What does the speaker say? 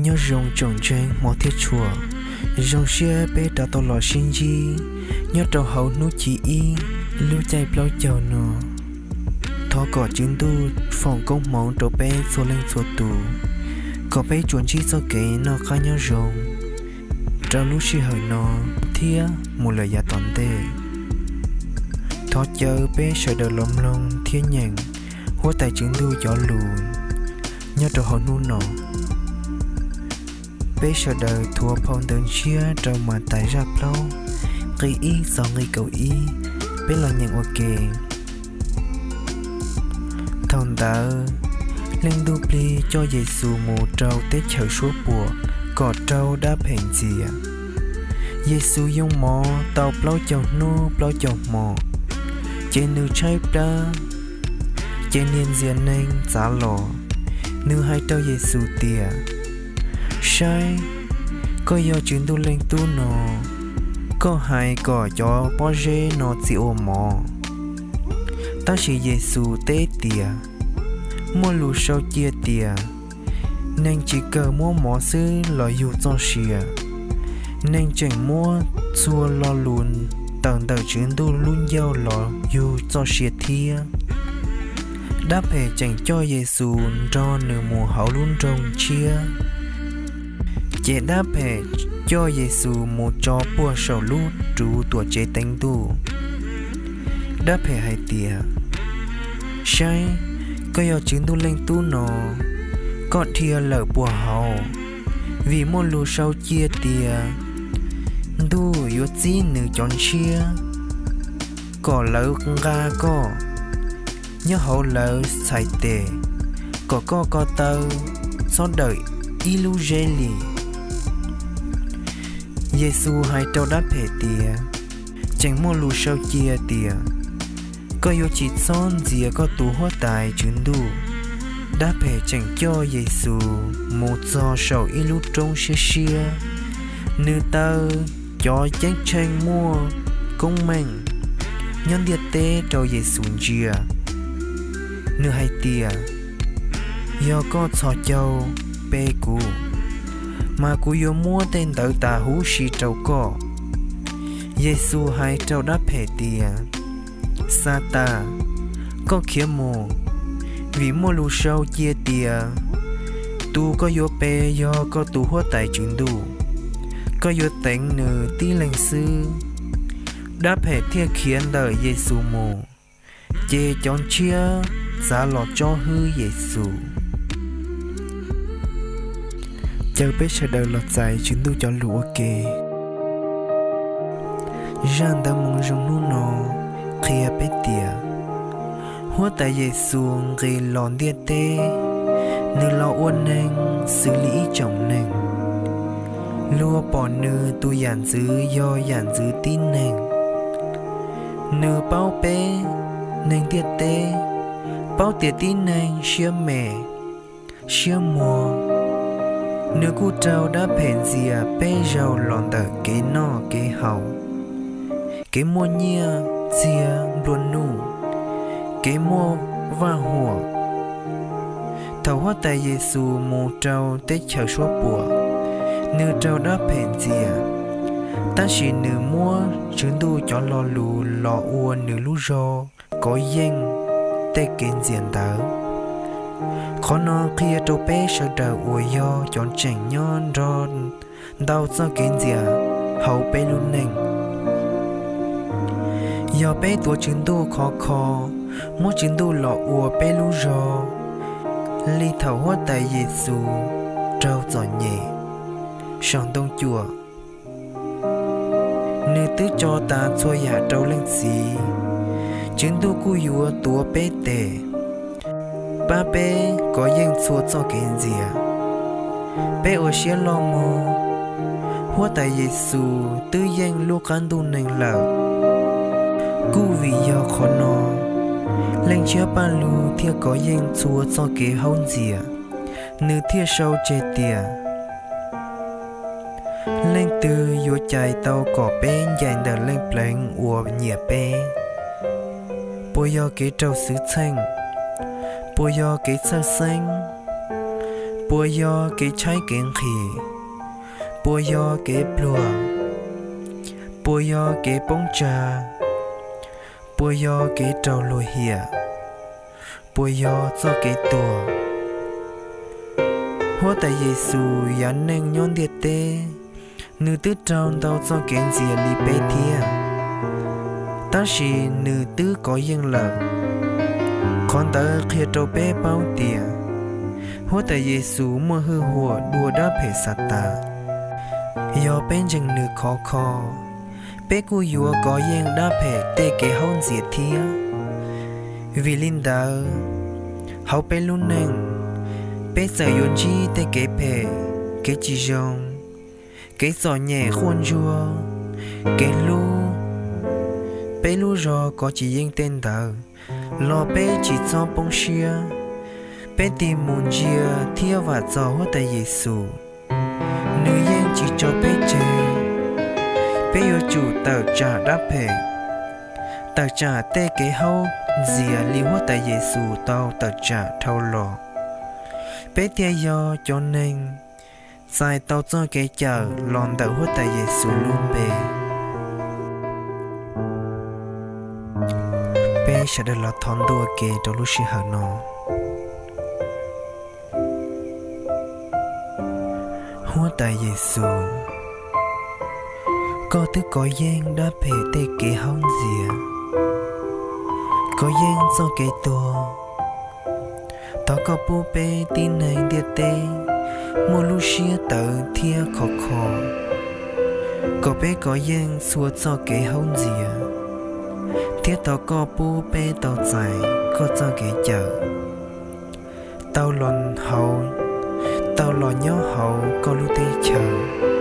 Nyob zoo tsoom ntseeg hmov thiab tshua, zoo siab peb rov tau los sib ntsib nyob rau hauv hnub chiv ib lub caij plaub caug no. Thov kom Tswv Ntuj foom koob hmoov rau peb txhua leej txhua tus, kom peb tsuas ntsib txoj kev noj qab nyob zoo rau lub sij hawm no thiab mus lawm yav tom ntej. Thov caw peb sawv daws los mloog thiab nyeem Huab Tais Tswv Ntuj cov lus nyob rau hauv hnub no. Peb sawv daws thuav phau ntawv ntshiab rau Mathais zaj plaub, nqe ib txog nqe kaum ib, peb los nyeem ua ke. Thaum ntawd, Leej Ntuj Plig coj Yexus mus rau teb chaws suab puam kom raug dab phem ntxias. Yexus yoo mov tau plaub caug hnub plaub caug hmo, ces nws tshaib plab, ces niag ntxias neeg txav los, nws hais rau Yexus tias, Saib, koj yog Tswv Ntuj Leej Tub no, koj hais kom cov pob zeb no txia ua mov. Tab sis Yexus teb tias, Muaj lus sau cia tias, neeg tsis kawg muab mov xwb los yug txoj sia, neeg tseem muab txhua lo lus tawm ntawm Tswv Ntuj lub ncauj los yug txoj sia thiab. Dab phem tseem coj Yexus nrog nws mus hauv lub nroog tshiab. Ces dab phem coj Yexus mus tso puag saum lub ruv tuam tsev teev ntuj. Dab phem hais tias, Saib, koj yog Tswv Ntuj Leej Tub no, koj dhia lawm puag hauv, vim muaj lus sau cia tias, Ntuj yuav txib nws cov ntshiab kom lawv nqa koj nyob hauv lawv txhais tes, kom koj ko taw txhob dawm ib lub zeb li. Yexus hais rau dab phem tias, Tseem muaj lus sau cia tias, Koj yuav tsis txhob ntxias koj tus Huab Tais Tswv Ntuj. Dab phem tseem coj Yexus mus txog saum ib lub roob siab siab, nws taw cov ceeb tsheej muaj koob meej nyob ntiaj teb rau Yexus ntsia. Nws hais tias, Yog koj txhos caug pe kuv, mas kuv yuav muab tej ntawd tas huv si rau koj. Yexus hais rau dab phem tias, Xatas, koj khiav mus, vim muaj lus sau cia tias, Tus koj yuav pe yog koj tus Huab Tais Tswv Ntuj, koj yuav teev nws tib leeg xwb. Dab phem thiaj khiav ntawm Yexus mus, ces cov ntshiab txav los tsob hwb Yexus. Caw peb sawv daws los txais Tswv Ntuj cov lus ua ke. Zaj ntawv Moo Zoo hnub no qhia peb tias, Huab Tais Yexus nqis los ntiaj teb, nws los ua neeg xws li ib tsoom neeg. Luag pom nws tus yam ntxwv yog yam ntxwv tib neeg. Nws paub peb neeg ntiaj teb, paub tias tib neeg siab me, siab muag. Nws kuj raug dab phem ntxias peb zaug los ntawm kev noj kev haus, kev muaj nyiaj txiag nplua nuj, kev muaj vaj huam. Thaum Huab Tais Yexus mus rau teb chaws suab puam, nws raug dab phem ntxias, tab sis nws muab Tswv Ntuj cov lo lus los ua nws lub zog kov yeej tej kev ntxias ntawd. Qhov no qhia rau peb sawv daws uas yog cov ntseeg nyob nrog ntau txoj kev ntxias hauv peb lub neej. Yog peb tuav Tswv Ntuj khov kho, muab Tswv Ntuj los ua peb lub zog, li thaum Huab Tais Yexus raug txom nyem saum ntoo cuam, nws twb tso tas txhua yam rau Leej Txiv, Tswv Ntuj kuj yuav tuav peb tes, pab peb kov yeej txhua txoj kev ntxias. Peb ua siab loj mog, Huab Tais Yexus twb yeej lub qab ntuj neeg lawm. Kuj vim yog qhov no, Leej Ntshiab Paj Lug thiaj kov yeej txhua txoj kev haub ntxias. Nws thiaj sau tseg tias, Leej twg yuav cais tau kom peb ncaim ntawm Leej Pleev uas nyiam peb? Puas yog kev raug xwv txheej? Puas yog kev txhawj xeeb? Puas yog kev tshaib kev nqhis? Puas yog kev pluag? Puas yog kev poob tsag? Puas yog kev raug luag hiam? Puas yog txoj kev tuag? Huab Tais Yes Xus yog neeg nyob ntiaj teb, nws twb raug ntau txoj kev ntxias li peb thiab, tab sis nws twb kov yeej lawm. Qhov ntawd qhia rau peb paub tias Huab Tais Yes Xus muaj hwj huam dua dab phem Xatas. Yog peb ntseeg nws khov kho, peb kuj yuav kov yeej dab phem tej kev haub ntxias thiab. Vim li ntawd, hauv peb lub neej, peb txawm yuav ntsib tej kev phem, kev tsis zoo, kev txom nyem quaj ntsuag, kev hlub, peb lub zog kov tsis yeej tej ntawd los peb tsis txhob poob siab. Peb tig mus ntsia thiab vam txog Huab Tais Yes Xus, nws yeej tsis tso peb tseg. Peb yuav tsum tawm tsam dab phem, tawm tsam tej kev haub ntxias li Huab Tais Yes Xus tau tawm tsam dhau los, peb thiaj yog cov neeg txais tau txoj kev cawm los ntawm Huab Tais Yes Xus lub npe. Peb sawv daws los thov ntuj ua ke rau lub sij hawm no. Huab Tais Yes Xus, koj twb kov yeej dab phem tej kev haub ntxias, kov yeej txoj kev tuag. Thov koj pub peb tib neeg ntiaj teb muaj lub siab tawv thiab khov kho, kom peb kov yeej txhua txoj kev haub ntxias, thiab thov koj pub peb tau txais koj txoj kev cawm, tau los hauv, tau los nyob hauv koj lub teb chaws.